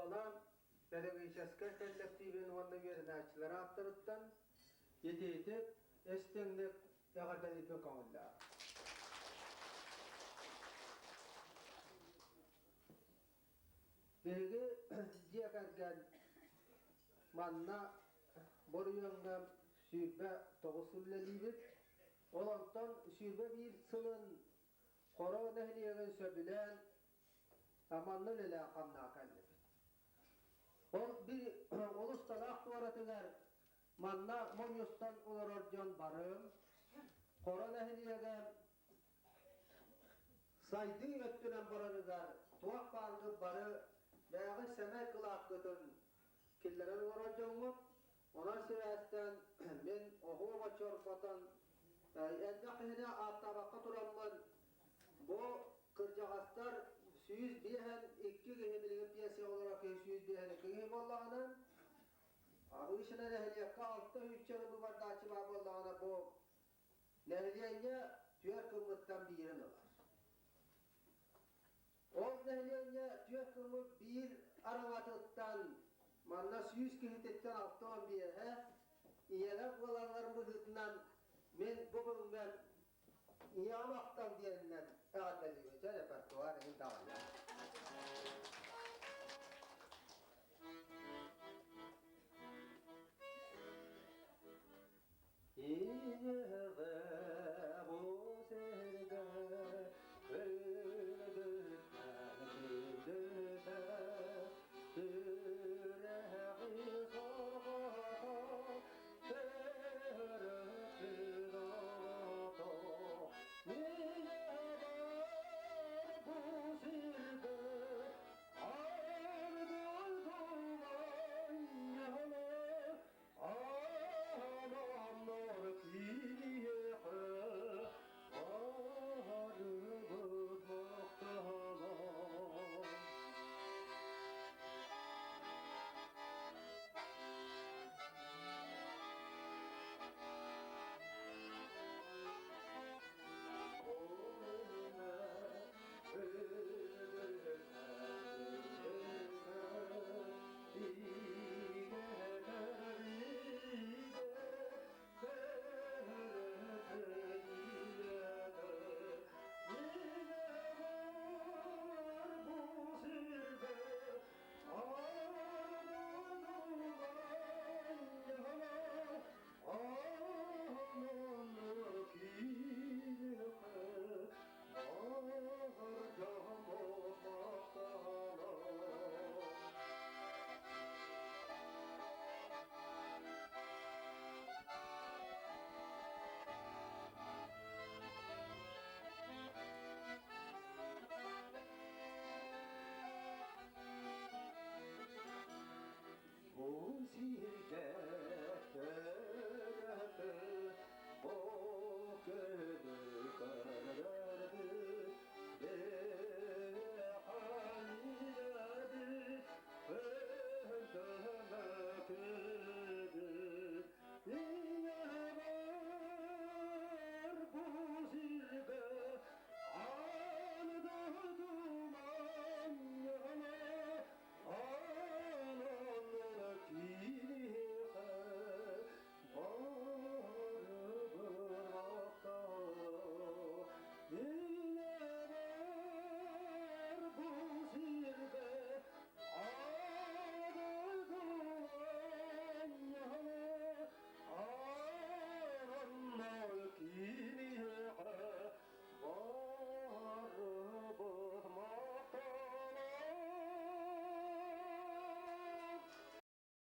Оскуола педагогическай кэллэктиибин уонна үөрэнээччилэр ааттарыттан итиитик, истиҥник эҕэрдэлиирбин көҥүллээх. Биһиги дьиэ кэргэн манна Боруйуоҥҥа 29 сыл үлэлиибит. Ол онтон 21 сылын Хоро нэһилиэгин сөбүлээн манна үлэлээн хамнаа кэллибит. Ол bir олус талаах туоратыгар манна мунньустан олорор дьон барым Хоро нэһилиэгэ сайдыы өттүнэн барарыгар туох бааргыт бары бэйэҕит сэмэй кылааккытын киллэрэн олорор дьоҥҥут. Онон сибээстээн мин оһуоба чорботон элбэх киһини ааттаабакка тураммын бу кырдьаҕастар 152 киһи билигин пенсия олорор киһи 152 киһи буоллаҕына обычно нэһилиэккэ алта сүүсчэни быбардааччы баар буоллаҕына бу Нэһилиэнньэ түөрт кыммыттан биирин ылар. Ол нэһилиэнньэ түөрт кыммыт биир араҥатыттан манна 100 киһититтэн 65-э ийэлэр буолалларын быһыытынан мин бу бүгүҥҥэ ийэҕэ махтал диэнинэн эҕэрдэлиибин. Чэ, репертуар иһин даҕаны. Ийэҕэ